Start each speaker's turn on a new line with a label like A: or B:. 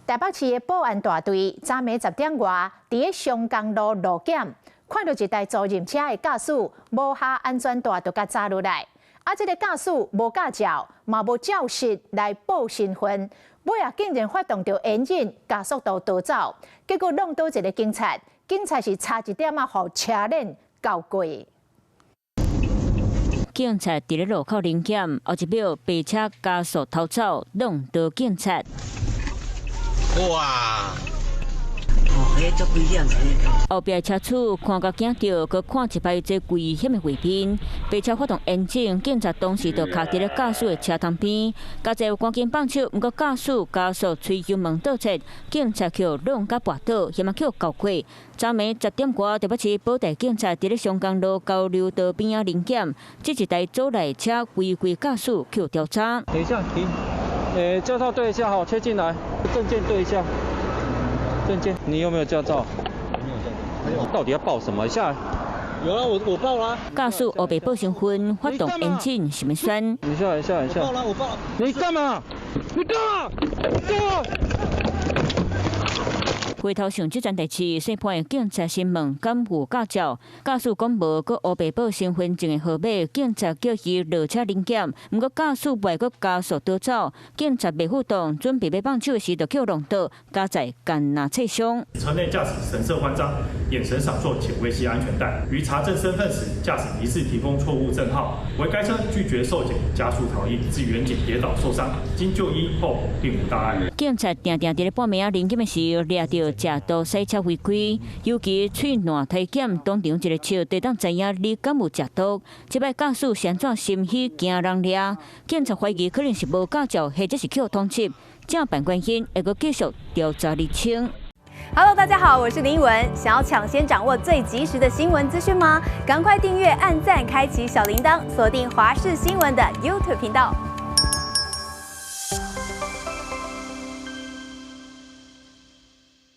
A: 台北市的保安大隊昨暝10點外，佇咧松江路路檢，看著一台租賃車的駕駛無下安全帶，就共揸落來。啊，這个駕駛無駕照，嘛無照實來報身份，尾仔竟然發動著引擎加速度逃走，結果挵倒一个警察，警察是差一點仔，予車輪鉤過。
B: 警察佇咧路口臨檢，後一秒白車加速逃走，挵倒警察。
C: 哇！哦，彼足危險。
B: 後壁車主看甲驚著，閣看一擺這危險的畫面。白車發動引擎，警察當時就卡佇咧駕駛的車窗邊，駕者趕緊放手，毋過駕駛加速催油門倒切，警察予挵共跋倒，險仔予鉤過。昨暝10點外，台北市保大警察佇咧松江路交流道邊仔臨檢，這一台左來車違規駕駛予調查。
D: 等一下，停。駕照對一下，好，切進來，證件對一下。證件，你有沒有駕照？沒有駕照。到底要報什麼？下來。
C: 有啊，我報啦。
B: 駕駛烏白報身份，發動引擎是欲栓。
D: 你下來，下來，下來。
C: 我報啦，我報。
D: 你幹嘛？你幹嘛？幹嘛？
B: 回頭想這件代誌，審判的警察詢問敢有駕照，駕駛講無，閣烏白報身份證的號碼，警察叫伊落車臨檢，毋過駕駛袂閣加速逃走，警察袂赴動，準備欲放手時，就予挵倒，加載干那切傷。
E: 車內駕駛神色慌張，眼神閃爍且未繫安全帶，於查證身份時，駕駛疑似提供錯誤證號，惟該車拒絕受檢，加速逃逸，致員警跌倒受傷，經就醫後並無大礙。
B: 警察定定佇咧半暝仔臨檢的時，掠著食毒駛車違規，尤其喙瀾體檢當場一个笑，就當知影你敢有食毒。這擺駕駛是按怎心虛驚人掠？警察懷疑可能是無駕照，或者是予通緝。偵辦關係會閣繼續調查釐清。
F: Hello，大家好，我是林文。想要搶先掌握最及時的新聞資訊嗎？趕快訂閱、按讚、開啟小鈴鐺，鎖定華視新聞的 YouTube 頻道。